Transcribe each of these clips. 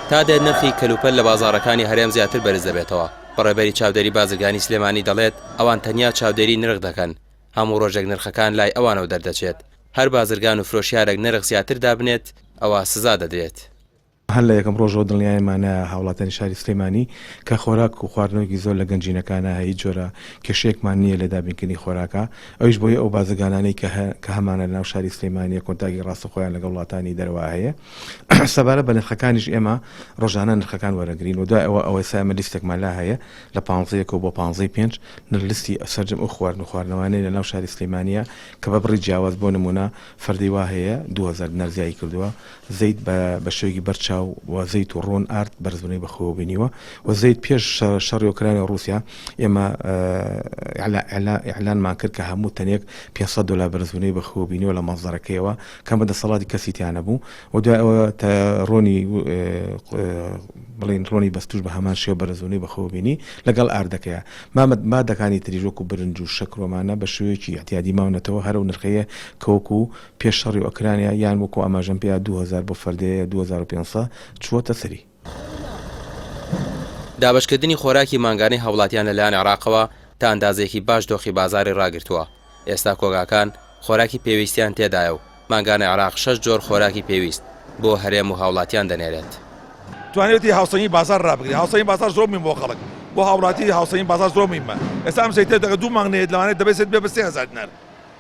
تا دێت نرخی کەلوپەل لە بازاڕەکانی هەرێم زیاتر بەرز دەبێتەوە، بەڕێوبەری چاودێری بازرگانی سلێمانی دەڵێت، ئەوان تەنیا چاودێری نرخ دەکەن، هەموو ڕۆژێک نرخەکان لای ئەوانەوە دەردەچێت، هەر بازرگان و فرۆشیارێک نرخ زیاتر دابنێت ئەوا سزا دەدرێت. هەر لە یەکەم ڕۆژەوە دڵنیایمانە هاوڵاتیانی شاری سلێمانی کە خۆراک و خواردنەوەیەکی زۆر لە گەنجینەکانە هەیە، هیچ جۆرە کێشەیەکمان نییە لە دابینکردنی خۆراکا، ئەویش بۆیە ئەو بازرگانانەی کە کە هەمانە لەناو شاری سلێمانیە کۆنتاکی ڕاستەخۆیان لەگەڵ وڵاتانی دەرەوە هەیە. سەبارەت بە نرخەکانیش ئێمە ڕۆژانە نرخەکان وەرەگرین و دوای ئەوە ئەوەی ئێستا ئێمە لیستێکمان لا هەیە لە پانزەیەکەوە بۆ پانزەی پێنج نر لیستی سەرجەم ئەو خواردن و خواردنەوانەی لەناو شاری سلێمانیە کە بە بڕی جیاواز بۆ نموونە فەردەی وا هەیە 2000 دینار زیادی کردووە زەیت بە بە شێوەیەکی بەرچاو و زەیت و ڕۆن ئارد بەرزبوونەوەی بەخۆوە بینیوە و زەیت پێش شەڕی ئۆکرانیا و ڕووسیا ئێمە ئیعلانمان کرد کە هەموو تەنێک 500 دۆلار بەرزبوونەوەی بەخۆوە بینیوە لە مەسدەرەکەیەوە کە بە دەسەڵاتی کەسی تیا نەبوو و دوای ئەوە ڕۆنی بڵێین ڕۆنی بەستوش بە هەمان شێوە بەرزبوونەوەی بەخۆوە بینی لەگەڵ ئاردەکەیە مامەد مادەکانی تریش وەکو برنج و شەکر و ئەمانە بە شێوەیەکی ئیعتیادی ماونەتەوە هەر ئەو نرخەیە کە وەکو پێش شەڕی ئۆکرانیا یان وەکو ئاماژەم پێیا 2000 بۆ فەردەیە 2500 چووەتە سەری. دابەشکردنی خۆراکی مانگانەی هاوڵاتیان لەلایەن عێراقەوە تا ئەندازەیەکی باش دۆخی بازاڕی ڕاگرتووە، ئێستا کۆگاکان خۆراکی پێویستیان تێدایە و مانگانە عێراق شەش جۆر خۆراکی پێویست بۆ هەرێم و هاوڵاتیان دەنێرێت. توانیویەتی هاوسەنگی بازاڕ ڕابگرێت، هاوسەنگی بازاڕ زۆر مهمە بۆ خەڵک، بۆ هاوڵاتی هاوسەنگی بازاڕ زۆر مهمە، ئێستا ئەم زەیتە دەگەر دوو مانگ نەیەت لەوانەیە دەبێت زەیت بێت بە 3000 دینار،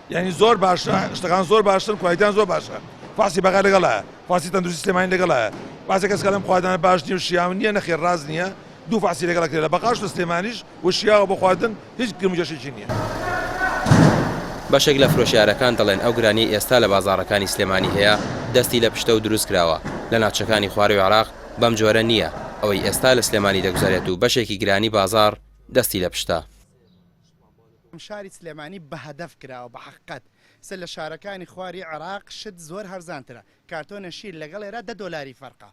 یانی زۆر باشە شتەکان زۆر باشن کوالیتیان زۆر باشە فاسی بەغا لەگەڵایە فاسی تەندروستی سلێمانی لەگەڵایە باسێ کەس کەڵێم خواردنە باش نییە و شیاو نییە نەخێر ڕاست نییە دوو فاسی لەگەڵ کرێ لە بەغاش لە سلێمانیش و شیاوە بۆ خواردن هیچ گرم و جەشێکی نییە. بەشێک لە فرۆشیارەکان دەڵێن ئەو گرانیەی ئێستا لە بازاڕەکانی سلێمانی هەیە دەستی لە پشتە و دروست کراوە لە ناوچەکانی خواروی عێراق بەم جۆرە نییە ئەوەی ئێستا لە سلێمانی دەگوزەرێت و بەشێکی گرانی بازاڕ دەستی لە پشتە. شاری سلێمانی بە هەدەف کراوە بە حەقیقەت سە لە شارەکانی خواری عێراق شت زۆر هەرزانترە کارتۆنە شیر لەگەڵ ئێرا دە دۆلاری فەرقە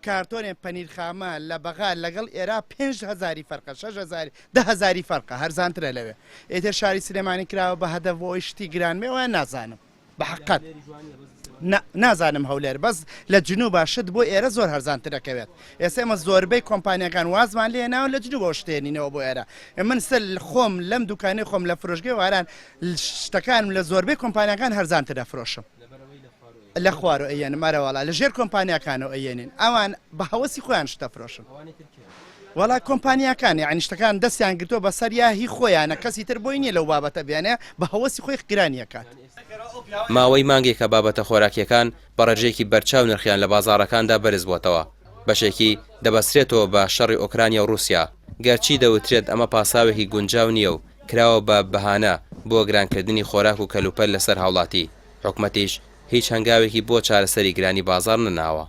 کارتۆنێ پەنیر خامە لە بەغا لەگەڵ ئێرا پێنج هەزاری فەرقە شەش هەزاری دە هەزاری فەرقە هەرزانترە لەوێ ئیتر شاری سلێمانی کراوە بە هەدەف بۆ ئەوەی شتی گران بێ وایان نازانم بە حەقەت نا نازانم هەولێر بەس لە جنوبا شت بۆ ئێرە زۆر هەرزانتر ئەکەوێت ئێستا ئێمە زۆربەی کۆمپانیاکان وازمان لێ ناوە لە جنوبەوە شتێنینەوە بۆ ئێرە من سەر خۆم لەم دوکانەی خۆم لە فرۆشگەی واران شتەکانم لە زۆربەی کۆمپانیاکان هەرزانتر ئەفرۆشم لە خوارەوە ئەیەنم ئەرەوەڵا لە ژێر کۆمپانیاکانەوە ئەیەنین ئەوان بە هەوەسی خۆیان شتە فرۆشن وەڵا کۆمپانیاکان یعنی شتەکان دەستیان گرتووە بەسەر یا هی خۆیانە کەسی تر بۆی نییە لەو بابەتە بێنێ بە هەوەسی خۆی گرانی ئەکات. ماوەی مانگێکە بابەتە خۆراکییەکان بە ڕێژەیەکی بەرچاو نرخیان لە بازاڕەکاندا بەرزبووەتەوە، بەشێکی دەبەسترێتەوە بە شەڕی ئۆکرانیا و ڕووسیا، گەرچی دەوترێت ئەمە پاساوێکی گونجاو نییە و کراوە بە بەهانە بۆ گرانکردنی خۆراک و کەلوپەل لەسەر هاوڵاتی، حکومەتیش هیچ هەنگاوێکی بۆ چارەسەری گرانی بازاڕ نەناوە.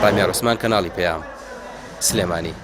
ڕامیار عوسمان کەناڵی پەیام، سلێمانی.